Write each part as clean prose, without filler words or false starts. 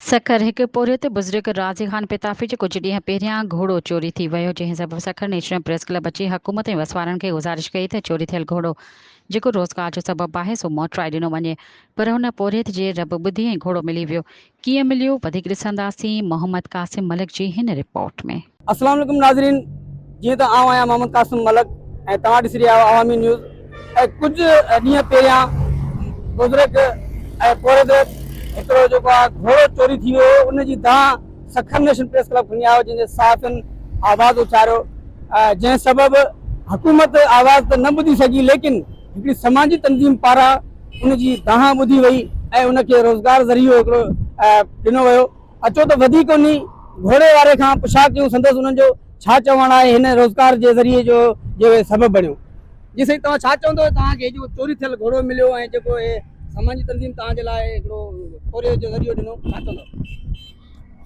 سکر، هڪ پورهيت بزرگ راضي خان پتافي جو ڪجهه ڏينهن پهريان گهوڙو چوري ٿي ويو، جنهن سبب سکر نيشنل پريس ڪلب اچي حڪومت ۽ وسوارن کي گذارش ڪئي ته چوري ٿيل گهوڙو جيڪو روزگار جو سبب آهي سو موٽرائي ڏنو وڃي پر هن پورهيت جي رب ٻڌي ۽ گهوڙو ملي ويو، ڪيئن مليو وڌيڪ ڏسنداسين محمد قاسم ملڪ جي هن رپورٽ ۾. السلام عليڪم ناظرين جيئن ته آئون آهيان محمد قاسم ملڪ ۽ توهان ڏسي رهيا آهيو عوامي نيوز ۽ ڪجهه ڏينهن پهريان بزرگ ۽ پورهيت هڪڙو جيڪو آهي گهوڙو چوري ٿي ويو هو ان جي دانهن سکر نيشن پريس ڪلب کڻي آيو جنهن جي صحافين آواز اٿاريو جنهن سبب حڪومت آواز ته نه ٻڌي سگهي ليڪن هڪڙي سماجي تنظيم پاران ان جي دانهن ٻڌي وئي ۽ ان کي روزگار ذريعو هڪڙو ڏنو ويو اچو ته وڌيڪ انهي گهوڙي واري کان پڇا ڪيون سندس انهن جو ڇا چوڻ آهي هن روزگار جي ذريعي جو جو سبب بڻيو. جي سائين توهان ڇا چوندو توهان کي هي جيڪو چوري ٿيل گهوڙو مليو ۽ جيڪو هي سماجي تنظيم توهان جي لاء هڪڙو پورهيو جو ذريعو ڏنو ڇا چوندو.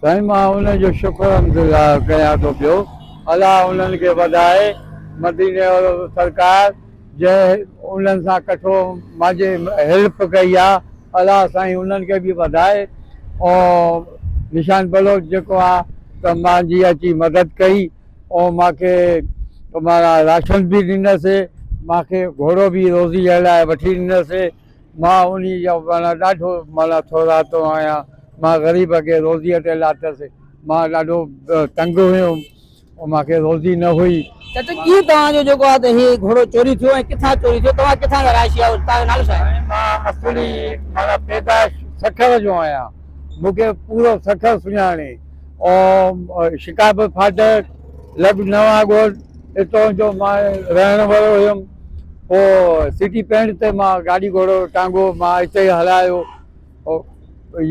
سائين مان ان جو شڪر الحمدلله ڪيان ٿو پيو الله انهن کي وڌائي مديني وارو سرڪار جنهن انهن سان ڪٺو مانجي هيلپ ڪئي آ الله سائين انهن کي به وڌائي او نشان بلوچ جيڪو آ ته مانجي اچي مدد ڪئي او مانکي مانا راشن به ڏنس مانکي گهوڙو به روزي جي لاء وٺي ڏنس مان انهي جو مانا ڏاڍو مانا ٿورائتو آهيان مان غريب کي روزي تي لاتس مان ڏاڍو تنگ هيم پوء مان کي روزي نه هئي. چاچا ڪيئن توهان جو جيڪو آهي ته هي گهوڙو چوري ٿيو ۽ ڪٿان چوري ٿيو توهان ڪٿان جا رهائشي آهيو توهان جو نالو ڇا آهي؟ سائين مان اصلي معنيٰ پيدائش سکر جو آهيان مون کي پورو سکر سڃاڻي ۽ شڪارپور ڦاٽڪ لڳ نوان ڳوٺ اتو جو مان رهڻ وارو هيم پوء سٽي پينٽ تي مان گاڏي گهوڙو ٽانگو مان اتي ئي هلايو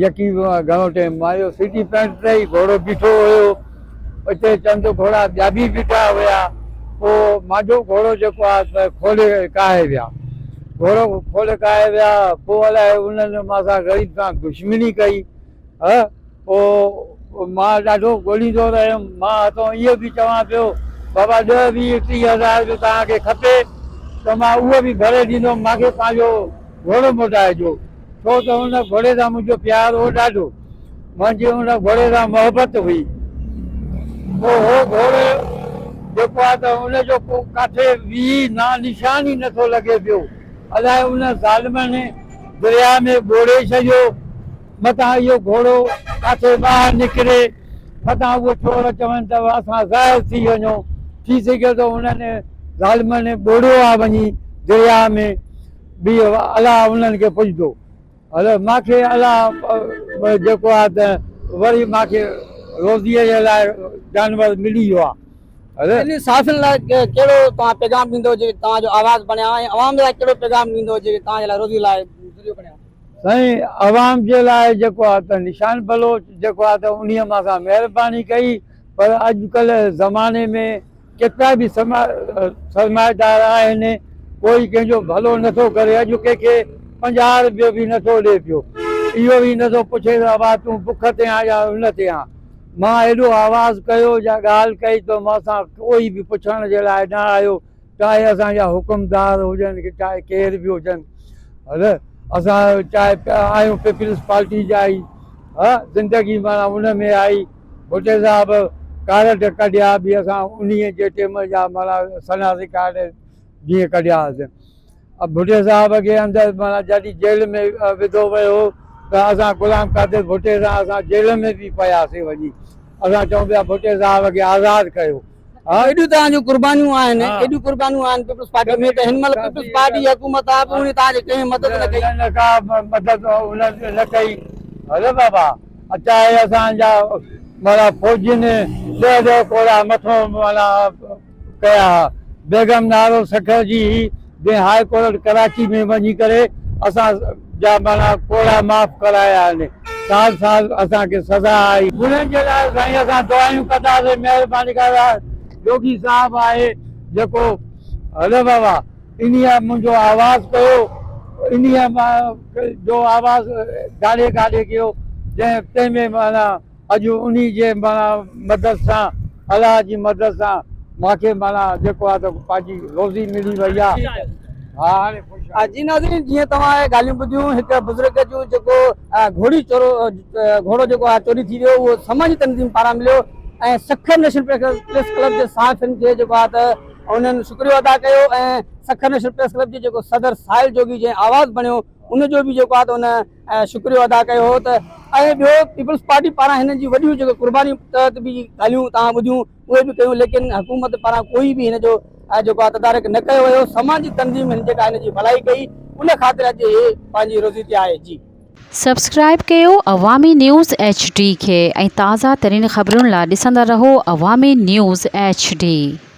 يڪي گهڻو ٽيم مان اهو سٽي پينٽ تي ئي گهوڙو بيٺو هيو اتي چند گهوڙا ٻيا به بيٺا هيا پوء مانجو گهوڙو جيڪو آهي ته کولي ڪاهي ويا گهوڙو کولي ڪاهي ويا پوء الائي انهن مان سان غريب سان دشمني ڪئي ها پوء مان ڏاڍو ڳوليندو رهيم مان هٿون اهو به چوان پيو بابا ڏهه ويهه ٽيهه هزار جو توهان کي کپي ته مان اهو به ڀري ڏيندم مانکي پنهنجو گهوڙو موٽائي ڏيو، ڇو ته ان گهوڙي سان منهنجو پيار هو ڏاڍو، منهنجي ان گهوڙي سان محبت هئي. پوء هو گهوڙو جيڪو آهي ته ان جو ڪو ڪاٿي ويهي نانء نشان ئي نٿو لڳي پيو. الائي ان ظالمن درياء ۾ ٻوڙي ڇڏيو، متان اهو گهوڙو ڪاٿي ٻاهر نڪري، متان اهي چور چون ته اسان ظاهر ٿي وڃون. ٿي سگهي ٿو انهن ظالمن ٻوڙيو آهي وڃي درياء ۾. به الله انهن کي پڇندو. هلو مانکي الله جيڪو آهي ته وري مانکي روزيء جي لاء جانور ملي ويو آهي. هلو. انهن صحافين لاء ڪهڙو توهان پيغام ڏيندو جيڪي توهان جو آواز بڻيا ۽ عوام لاء ڪهڙو پيغام ڏيندو جيڪي توهان جي لاء روزي لاء ذريعو بڻيا. سائين عوام جي لاء جيڪو آهي ته نشان بلوچ جيڪو آهي ته انهيء مان سان مهرباني ڪئي پر اڄڪلهه زماني ۾ ڪيترا به سرمائيدار آهن ڪوئي ڪنهن جو ڀلو نٿو ڪري اڄ ڪنهن کي 50 روپيو به نٿو ڏي پيو اهو به نٿو پڇي ته ابا تون بک تي آن يا ان تي آن مان ايڏو آواز ڪيو يا ڳالهه ڪئي ته مان سان ڪوئي به پڇڻ جي لاء نه آيو چاهي اسان جا حڪمدار هجن چاهي ڪير به هجن اسان چاهي آهيون پيپلز پارٽي جا ئي ها زندگي معنيٰ ان ۾ آئي ڀٽي صاحب ڪارڊ ڪڍيا به اسان انهيء جي ٽيم جا معنيٰ شناختي ڪارڊ جيئن ڪڍيا هئاسين. ڀٽي صاحب کي اندر معنيٰ جڏهن جيل ۾ وڌو ويو هو ته اسان غلام قادر ڀٽي سان اسان جيل ۾ به پياسين وڃي اسان چئون پيا ڀٽي صاحب کي آزاد ڪيو. ايڏيون توهان جون قربانيون آهن، ايڏيون قربانيون آهن پيپلز پارٽي ۾ ته هن مهل پيپلز پارٽي جي حڪومت آهي به انهي توهان جي ڪنهن مدد نه ڪئي. نه ڪا مدد انهن نه ڪئي. هلو بابا چاهي اسان جا معنيٰ فوجين ڏهه ڏهه ڪوڙا مٿو معنيٰ ڪيا ها. بيگم نارو سکر جي هئي جنهن هاء ڪورٽ ڪراچي ۾ وڃي ڪري اسان جا معنيٰ ڪوڙا معاف ڪرايا آهن. سال سال اسان کي سزا آئي. انهن جي لاء سائين اسان دعايون ڪنداسين مهرباني ڪري جوڳي صاحب آهي جيڪو هلو بابا انهيء منهنجو آواز ڪيو انهيء جو آواز گاڏي گاڏي ڪيو جنهن تنهن ۾ معنيٰ اڄ انهي جي معنيٰ مدد سان الله جي مدد سان مانکي معنيٰ جيڪو آهي ته پنهنجي روزي ملي وئي آهي. ها هاڻي خوش آهيون. جي ناظرين جيئن توهان اهي ڳالهيون ٻڌيون هڪ بزرگ جو جيڪو گهوڙي چورو گهوڙو جيڪو آهي چوري ٿي ويو اهو سماجي تنظيم پاران مليو ۽ سکر نيشنل پريس ڪلب جي صحافين کي جيڪو آهي ته انهن شڪريو ادا ڪيو ۽ سکر نيشنل پريس ڪلب جي جيڪو صدر ساحل جوڳي جنهن آواز بڻيو ان جو به جيڪو آهي ته ان شڪريو ادا ڪيو هو ته ۽ ٻيو پيپلز پارٽي پاران هنن جي وڏيون جيڪو قربانيون تحت به ڳالهيون توهان ٻڌيون اهي به ڪيون ليڪن حڪومت پاران ڪوئي به هن جو جيڪو آهي تدارڪ نه ڪيو ويو سماجي تنظيم هن جيڪا هن جي ڀلائي ڪئي ان خاطر اڄ هي پنهنجي روزي تي آهي جي. سبسڪرائيب ڪيو عوامي نيوز ايڇ ڊي کي ۽ تازه ترين خبرن لا ڏسندا رهو عوامي نيوز ايڇ ڊي.